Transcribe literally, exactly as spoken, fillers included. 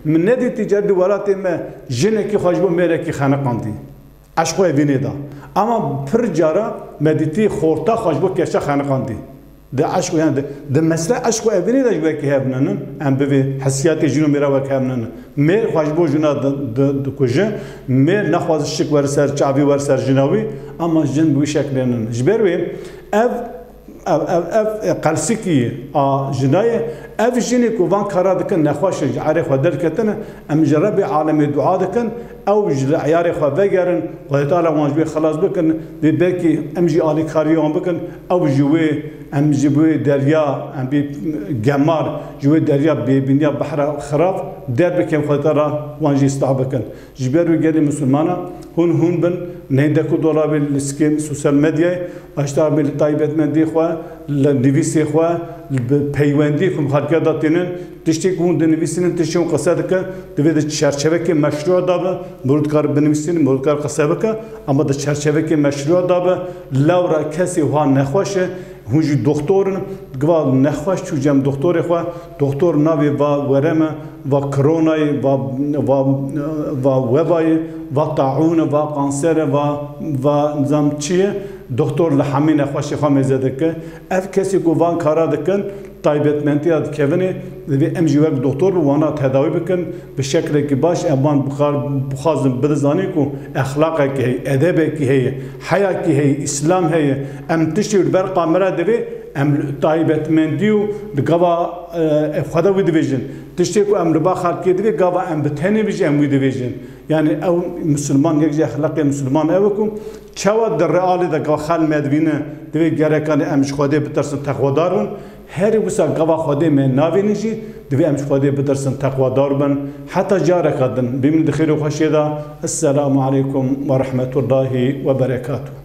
Min nedîtî car di welatê me jinekî xwe ji bo mêrekî xeniqandî. Eşq û evînê de. Ama pir cara me dîtî xorta xwe ji bo keça xeniqandî. Di eşq û, yani di, di mesle eşq û evînê de ji wekî hev nenin, em bivê hesiyatê jin û mêra wek hev nenin. Mêr xwe ji bo jina di, di, dikuje, mêr naxwaze şik were ser çavî, were ser jina wî, ama jin bi wî şeklê nin. Ji ber wê ev, ev, ev, ev qelsikî a jina ye, ev jinê ku van kara dikin nexweş in, ji erê xwe derketine, em ji Rebê alemê dua dikin, ew ji li eyarê xwe vegerin, Xwedê Teala wan ji wê xelas bikin, vê belkî em jî alîkariyê wan bikin, ew ji wê, em ji wê derya, em bê gemar, ji wê derya bêbîniya behra xirab derbikin, Xwedê Teala wan jî îslah bikin. Ji ber wê gelê misilmana hûn hûn bin, neyndek û dolabê li sikên sosyal medyayê, aşta bê li taybetmendî xwe, li nivîsê xwe, bi peywendî ku xelkê de tînin, tiştê ku hûn dinivîsînin, tiştê hûn qise dikin, divê di çerçevekê meşrû de be, mirov dikare binivîsînin, mirov dikare qise bike, ama di çerçevekê meşrû de be, lewra kesê wiha nexweş e, hûn jî doxtor in, giva nexweş çû cem doxtorê xwe, doxtor navê va werem e, va koronayê, va, va, va webayê, va taûn e, va kanser e, va, va nizam çi ye, doxtor li hemî nexweşê xwe mêze dike. Ev kesê ku van kara dikin, taybetmentiya dikevinê, divê em jî wek doxtor bi wana tedawî bikin, bi şeklekî baş em wan bixar-, bixwazin bidizanîn ku exlaqekî heye, edebekî heye, heyakî heye, îslam heye. Em tiştê li ber kamera divê em taybetmendî û di gava, e, ev xwe de wî dibêjin. Tiştê ku em li ba xelkê divê gava em bi tenê bijî em wî dibêjin. Yani ew misilman, yek ji exlaqê misilman ew e ku çawa di realê de gava xel me dibîne, divê gerekanî em ji Xwedê bitirsin, texwedar bin. Herî wisa gava Xwedê me navînin jî, divê em ji Xwedê bitirsin, texwedar bin. Heta careka din, bimînin di xêr û xweşiyê de. Esselamu aleykum ve rahmetullahi ve berekatuh.